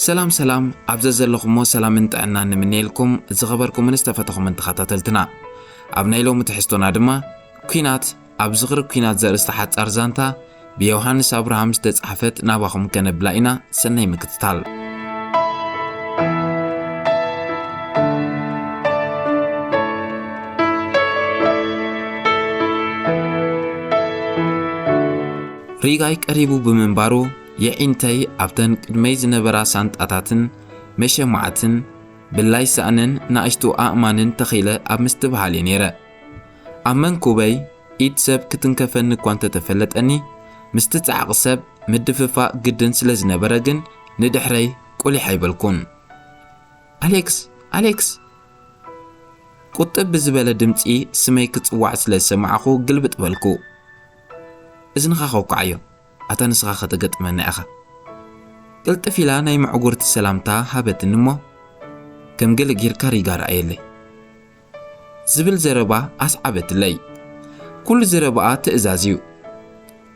ሰላም ሰላም፣ ኣብ ዘዘለኹሞ ሰላምን ጥዕናን ንምነየልኩም ዝኸበርኩምን ዝተፈተኹምን ተኸታተልትና። ኣብ ናይ ሎሚ ትሕዝቶና ድማ፣ ኲናት ኣብ ዝኽሪ ኲናት ዘርእስታ ሓጻር ዛንታ ብዮሃንስ ኣብርሃም ዝተጻሕፈት ናባኹም ከነብላ ኢና። ሰናይ ምክትታል። ሪጋይ ቀሪቡ ብምንባሩ፣ የዒንተይ ኣብተን ቅድመይ ዝነበራ ሳንጣታትን መሸማዕትን፣ ብላይ ሳእንን ንኣሽቱ ኣእማንን ተኺለ ኣብ ምስትብሃል እየ ነይረ። ኣብ መንኩበይ ኢድ ሰብ ክትንከፈኒ እኳ እንተተፈለጠኒ፣ ምስቲ ጻዕቒ ሰብ ምድፍፋእ ግድን ስለ ዝነበረ ግን፣ ንድሕረይ ቁሊሕ ኣይበልኩን። "ኣሌክስ! ኣሌክስ!" ቁጥብ ብዝበለ ድምጺ ስመይ ክጽዋዕ ስለ ዝሰማዕኹ ግልብጥ በልኩ። "እዝንኻ ከውቅዓዮ፣ ኣታ ንስኻ ከተገጥመና ኢኻ።" ቅልጥፍ ኢላ ናይ መዕጉርቲ ሰላምታ ሃበትኒ እሞ፣ "ከም ገለ ጌርካ ሪጋ ረኣየለይ" ዝብል ዘረባ ኣስዓበትለይ። ኩሉ ዘረባኣ ትእዛዝ እዩ።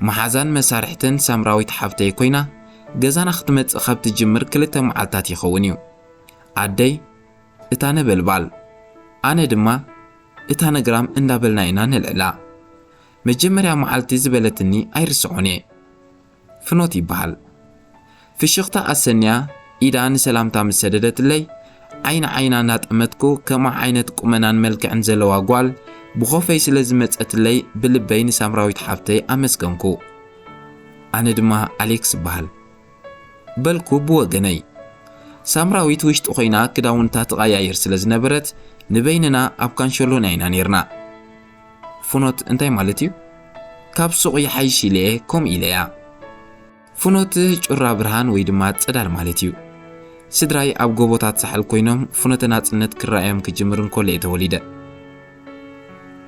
መሓዛን መሳርሕትን ሳምራዊት ሓብተይ ኮይና፣ ገዛና ክትመጽእ ካብ ትጅምር ክልተ መዓልታት ይኸውን እዩ። ኣደይ እታ ነበልባል፣ ኣነ ድማ እታ ነግራም እንዳበልና ኢና ነልዕላ። መጀመርያ መዓልቲ ዝበለትኒ ኣይርስዖን እየ። ፍኖት ይበሃል። ፍሽኽታ ኣሰንያ ኢዳ ንሰላምታ ምስ ሰደደትለይ፣ ዓይኒ ዓይና እናጠመትኩ፣ ከምኣ ዓይነት ቁመናን መልክዕን ዘለዋ ጓል ብኾፈይ ስለ ዝመጸትለይ፣ ብልበይ ንሳምራዊት ሓብተይ ኣመስገንኩ። ኣነ ድማ ኣሌክስ እበሃል በልኩ ብወገነይ። ሳምራዊት ውሽጢ ኮይና ክዳውንታ ትቐያይር ስለ ዝነበረት፣ ንበይንና ኣብ ካንሸሎና ኢና ኔርና። ፍኖት እንታይ ማለት እዩ? ካብ ሱቕ ይሓይሽ ኢለ እየ ከምኡ ኢለያ። ፍኖት ጩራ ብርሃን ወይ ድማ ጽላል ማለት እዩ። ስድራይ ኣብ ጎቦታት ሳሕል ኮይኖም ፍኖተ ናጽነት ክረኣዮም ክጅምር እንከሎ እየ ተወሊደ።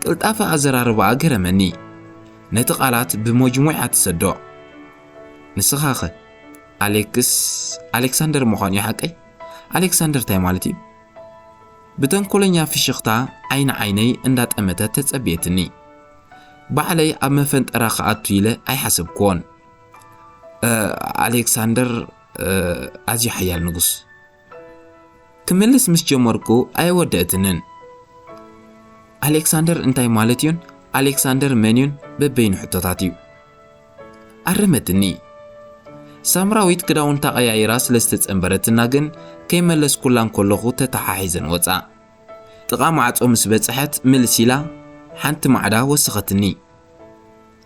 ቅልጣፈ ኣዘራርባኣ ገረመኒ። ነቲ ቃላት ብመጅሙዕ እያ ትሰዶ። "ንስኻኸ?" "ኣሌክስ፣ ኣሌክሳንደር ምዃኑ እዩ ሓቀይ?" "ኣሌክሳንደር እንታይ ማለት እዩ?" ብተንኮለኛ ፍሽኽታ ዓይኒ ዓይነይ እንዳጠመተት ተጸብየትኒ። ባዕለይ ኣብ መፈንጠራ ክኣቱ ኢለ ኣይሓሰብክዎን። "እ፣ ኣሌክሳንደር፣ እ፣ ኣዝዩ ሓያል ንጉስ።" ክምልስ ምስ ጀመርኩ ኣየወደእትንን። ኣሌክሳንደር እንታይ ማለት እዩን ኣሌክሳንደር መን እዩን በበይኑ ሕቶታት እዩ። ኣረመትኒ። ሳምራዊት ክዳውንታ ቀያይራ ስለ ዝተጸንበረትና ግን ከይመለስኩላ እንከለኹ ተተሓሒዘን ወጻ። ጥቓ ማዕጾ ምስ በጽሐት ምልስ ኢላ ሓንቲ ማዕዳ ወሰኸትኒ።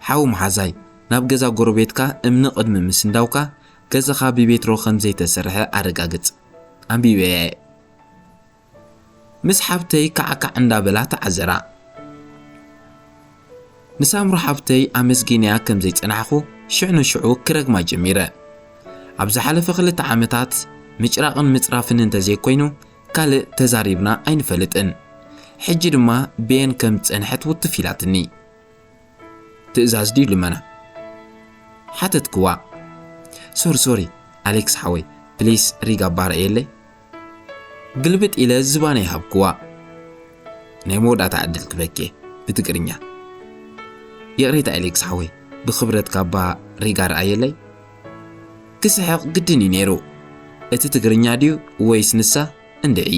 "ሓው መሓዛይ፣ ናብ ገዛ ጎረቤትካ እምኒ ቅድሚ ምስንዳውካ ገዛኻ ብቤትሮ ከም ዘይተሰርሐ ኣረጋግጽ። ኣንቢበያ እየ።" ምስ ሓብተይ ካዕካዕ እንዳበላ ተዓዘራ። ንሳምሩ ሓብተይ ኣመስጊነያ ከም ዘይጸናሕኹ ሽዑ ንሽዑ ክረግማ ጀሚረ። ኣብ ዝሓለፈ ክልተ ዓመታት ምጭራቕን ምጽራፍን እንተዘይኮይኑ ካልእ ተዛሪብና ኣይንፈልጥን። ሕጂ ድማ በየን ከም ዝጸንሐት ውትፍ ኢላትኒ። "ትእዛዝ ድዩ ልመና?" ሓተትክዋ። "ሶሪ፣ ሶሪ፣ ኣሌክስ ሓወይ፣ ፕሊስ ሪጋ እባ ረኣየለይ?" ግልብጥ ኢለ ዝባነይ ሃብክዋ። "ናይ መወዳእታ ዕድል ክበኬ ብትግርኛ። ይቕሬታ ኣሌክስ ሓወይ፣ ብኽብረት ካባ ሪጋ ረኣየለይ?" ክስሕቕ ግድን እዩ ነይሩ። እቲ ትግርኛ ድዩ ወይስ ንሳ? እንድዒ።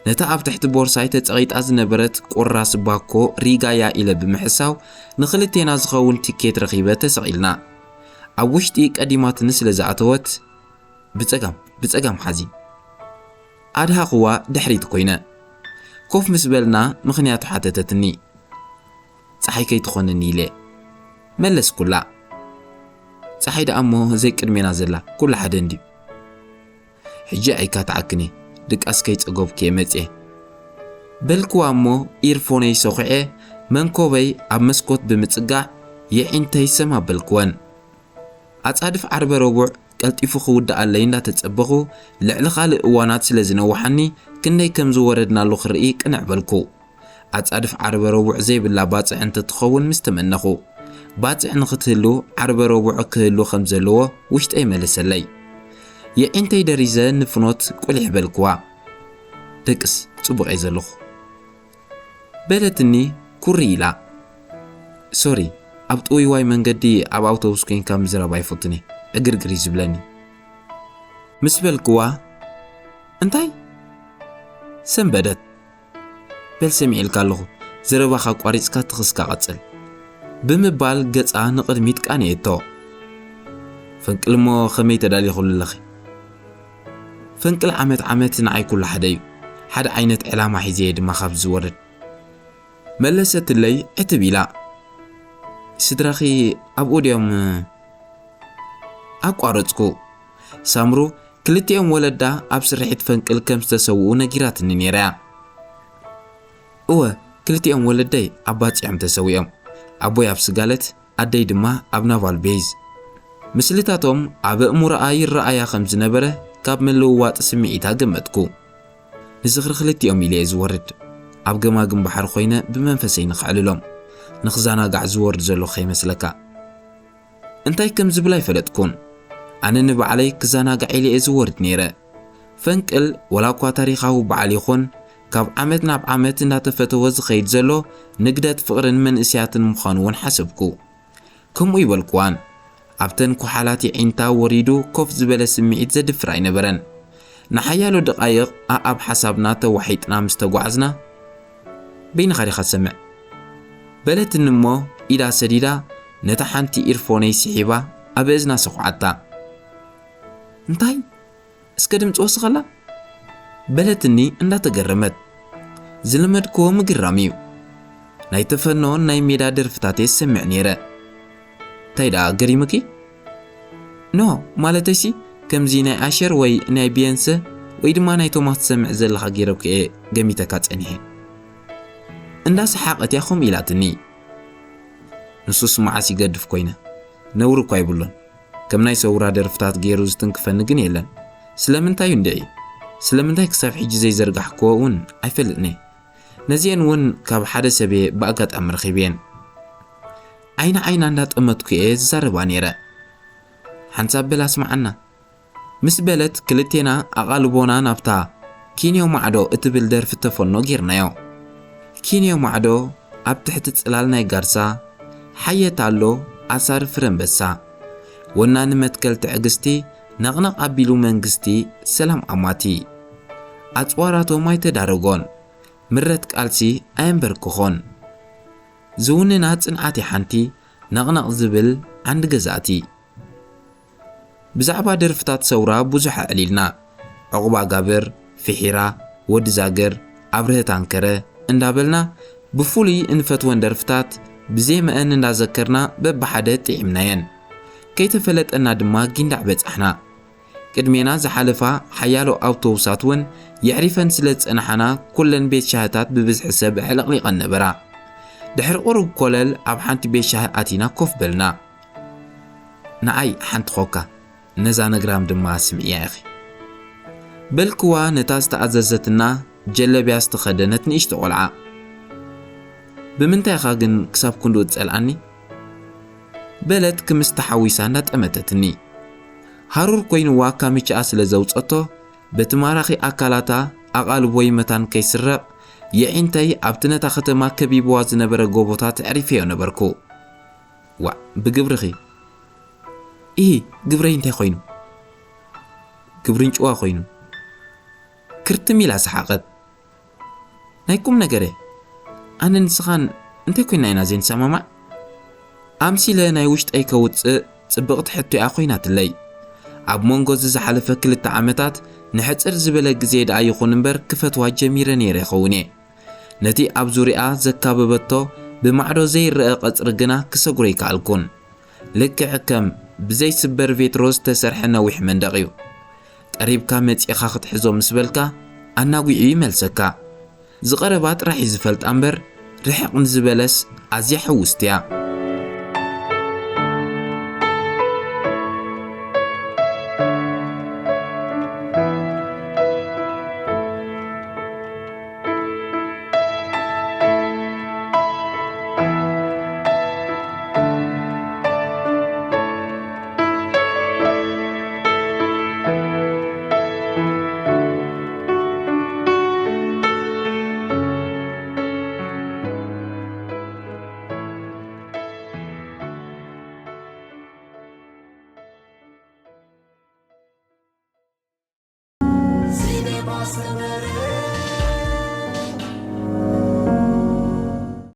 ነታ ኣብ ትሕቲ ቦርሳይ ተጸቒጣ ዝነበረት ቁራስ ባኮ ሪጋያ ኢለ ብምሕሳው፣ ንኽልቴና ዝኸውን ቲኬት ረኺበ ተሰቒልና። ኣብ ውሽጢ ቀዲማትኒ ስለ ዝኣተወት፣ "ብጸጋም፣ ብጸጋም ሓዚ" ኣድሃኽዋ ድሕሪት ኮይነ። ኮፍ ምስ በልና ምኽንያቱ ሓተተትኒ። "ጸሓይ ከይትኾነኒ" ኢለ መለስኩላ። "ጸሓይ ደኣ እሞ ዘይቅድሜና ዘላ ኩሉ ሓደ እንድዩ። ሕጂ ኣይካትዓክን እየ፣ ድቃስ ከይጸገብኩ እየ መጽየ" በልክዋ እሞ፣ ኢርፎነይ ሰኹዐ መንኮበይ ኣብ መስኮት ብምጽጋዕ የዒንተይ ሰም ኣበልክወን። ኣጻድፍ ዓርበ ረቡዕ ቀልጢፉ ክውድኣለይ እንዳተጸበኹ፣ ልዕሊ ካልእ እዋናት ስለ ዝነውሓኒ፣ ክንደይ ከም ዝወረድናሉ ክርኢ ቅንዕ በልኩ። ኣጻድፍ ዓርበ ረቡዕ ዘይብላ ባጽዕ እንተትኸውን ምስ ተመነኹ። ባጽዕ ንኽትህሉ ዓርበ ረቡዕ ክህሉ ከም ዘለዎ ውሽጠይ መለሰለይ። የዒንተይ ደሪዘ ንፍኖት ቁሊሕ በልክዋ። "ደቅስ፣ ጽቡቕ እየ ዘለኹ" በለትኒ ኩሪ ኢላ። "ሶሪ፣ ኣብ ጥውይዋይ መንገዲ ኣብ ኣውቶቡስ ኮይንካ ምዝራብ ኣይፈቱን እየ፣ ዕግርግር እዩ ዝብለኒ" ምስ በልክዋ፣ "እንታይ?" ሰንበደት። "በል ሰሚዕልካ ኣለኹ፣ ዘረባኻ ኣቋሪጽካ ትኽስካ ቀጽል" ብምባል ገጻ ንቕድሚት ቃንየቶ። "ፈንቅል እሞ ከመይ ተዳሊኹሉ ኣለኺ?" "ፈንቅል ዓመት ዓመት ንዓይ ኩሉ ሓደ እዩ። ሓደ ዓይነት ዕላማ ሒዘ እየ ድማ ካብ ዝወርድ" መለሰትለይ ዕትብ ኢላ። "ስድራኺ ኣብኡ ድዮም?" ኣቋረጽኩ። ሳምሩ ክልቲኦም ወለዳ ኣብ ስርሒት ፈንቅል ከም ዝተሰውኡ ነጊራትኒ ነይራ እያ። "እወ፣ ክልቲኦም ወለደይ ኣብ ባጽዕ እዮም ተሰዊኦም። ኣቦይ ኣብ ስጋለት፣ ኣደይ ድማ ኣብ ናቫል ቤዝ። ምስልታቶም ኣብ ኣእምሮኣ ይረኣያ ከም ዝነበረ ካብ ምልውዋጥ ስምዒታ ገመትኩ። ንዝኽሪ ክልቲኦም ኢለ እየ ዝወርድ። ኣብ ገማግም ባሕሪ ኮይነ ብመንፈሰይ ንኸዕልሎም፣ ንኽዘናጋዕ ዝወርድ ዘለኹ ከይመስለካ። እንታይ ከም ዝብል ኣይፈለጥኩን። ኣነ ንባዕለይ ክዘናጋዕ ኢለ እየ ዝወርድ ነይረ። ፈንቅል፣ ወላ እኳ ታሪኻዊ በዓል ይኹን፣ ካብ ዓመት ናብ ዓመት እንዳተፈተወ ዝኸይድ ዘሎ ንግደት ፍቕርን መንእስያትን ምዃኑ እውን ሓሰብኩ። ከምኡ ይበልኩዋን። ኣብተን ኩሓላት የዒንታ ወሪዱ ኮፍ ዝበለ ስምዒት ዘድፍር ኣይነበረን። ንሓያሎ ደቓይቕ ኣኣብ ሓሳብና ተዋሒጥና ምስ ተጓዕዝና፣ "በይንኻ ዲኻ ትሰምዕ?" በለትኒ እሞ ኢዳ ሰዲዳ ነታ ሓንቲ ኢርፎነይ ስሒባ ኣብ እዝና ሰኹዓታ። "እንታይ? እስከ ድምፂ ወስኸላ?" በለትኒ እንዳተገረመት። ዝለመድክዎ ምግራም እዩ። ናይ ተፈኖን ናይ ሜዳ ደርፍታት እየ ዝሰምዕ ነይረ። "እንታይ ደኣ ገሪሙኪ?" "ኖ፣ ማለተይሲ ከምዚ ናይ ኣሸር ወይ ናይ ቢየንሰ ወይ ድማ ናይ ቶማስ ትሰምዕ ዘለኻ ገይረኩ እየ ገሚተካ ጸኒሐ" እንዳሰሓቐት እያ ከምኡ ኢላትኒ። ንሱስ መዓስ ይገድፍ ኮይነ፣ ነውሪ እኳ ኣይብሉን። ከም ናይ ሰውራ ደርፍታት ገይሩ ዝትንክፈኒ ግን የለን። ስለምንታይ እዩ እንድዒ? ስለምንታይ ክሳብ ሕጂ ዘይዘርጋሕክዎ እውን ኣይፈልጥን እየ። ነዚአን እውን ካብ ሓደ ሰብ እየ ብኣጋጣሚ ረኺበየን። ዓይኒ ዓይና እንዳጠመትኩ እየ ዝዛረባ ነይረ። "ሓንሳብ በል ኣስምዓና" ምስ በለት ክልቴና ኣቓልቦና ናብታ "ኪንዮ ማዕዶ" እትብል ደርፊ ተፈኖ ጌርናዮ። ኪንዮ ማዕዶ ኣብ ትሕቲ ጽላል ናይ ጋርሳ፣ ሓየት ኣሎ ኣሳሪ ፍረንበሳ። ወናኒ መትከል ትዕግስቲ፣ ነቕነቕ ኣቢሉ መንግስቲ፣ ሰላም ኣማቲ። ኣጽዋራቶም ኣይተዳረጎን፣ ምረት ቃልሲ ኣየንበርክኾን። ዝውንና ጽንዓት እያ ሓንቲ፣ ነቕነቕ ዝብል ዓንዲ ገዛእቲ። ብዛዕባ ደርፍታት ሰውራ ብዙሕ ኣዕሊልና። ዑቕባ ጋብር፣ ፊሒራ፣ ወዲ ዛገር፣ ኣብርሀ ታንከረ እንዳበልና ብፍሉይ እንፈትወን ደርፍታት ብዜመአን እንዳዘከርና በብሓደ ጥዒምናየን። ከይተፈለጠና ድማ ጊንዳዕ በጻሕና። ቅድሜና ዝሓለፋ ሓያሎ ኣውቶቡሳት እውን የዕሪፈን ስለ ዝጸንሓና ኩለን ቤት ሻህታት ብብዝሒ ሰብ ኣዕለቕሊቐን ነበራ። ድሕሪ ቁሩብ ኮለል ኣብ ሓንቲ ቤት ሻሂ ኣቲና ኮፍ በልና። ንዓይ ሓንቲ ኮካ፣ ነዛ ነግራም ድማ ስምዕያ ኢኺ። በልክዋ ነታ ዝተኣዘዘትና ጀለብያ ዝተኸደነት ንእሽቶ ቆልዓ። "ብምንታይ ኢኻ ግን ክሳብ ክንድኡ ትጸልኣኒ?" በለት ክምስ ተሓዊሳ እንዳጠመተትኒ። ሃሩር ኮይንዋ ካምቻኣ ስለ ዘውጸቶ፣ በቲ ማራኺ ኣካላታ ኣቓልቦይ መታን ከይስረቕ፣ የዒንተይ ኣብቲ ነታ ከተማ ከቢብዋ ዝነበረ ጎቦታት ኣዕሪፈዮ ነበርኩ። "ዋእ፣ ብግብርኺ?" "ኢሂ፣ ግብረይ እንታይ ኮይኑ?" "ግብሪ እንጭዋ ኮይኑ?" ክርትም ኢላ ሰሓቐት። "ናይ ቁም ነገር እየ። ኣነ ንስኻን እንታይ ኮይና ኢና ዘይንሰማማዕ?" ኣምሲለ ናይ ውሽጠይ ከውጽእ ጽብቕቲ ሕቶ እያ ኮይናትለይ። ኣብ መንጎ እዚ ዝሓለፈ ክልተ ዓመታት ንሕጽር ዝበለ ግዜ ደኣ ይኹን እምበር ክፈትዋ ጀሚረ ነይረ ይኸውን እየ። ነቲ ኣብ ዙርያኣ ዘካበበቶ ብማዕዶ ዘይረኣ ቀጽሪ ግና ክሰጉሮ ኣይከኣልኩን። ልክዕ ከም ብዘይስበር ቬትሮ ዝተሰርሐ ነዊሕ መንደቕ እዩ። ቀሪብካ መጺኻ ክትሕዞ ምስ በልካ፣ ኣናጒዑ ይመልሰካ። ዝቐረባ ጥራሕ እዩ ዝፈልጣ እምበር፣ ርሕቕ ንዝበለስ ኣዝያ ሕውስቲ እያ።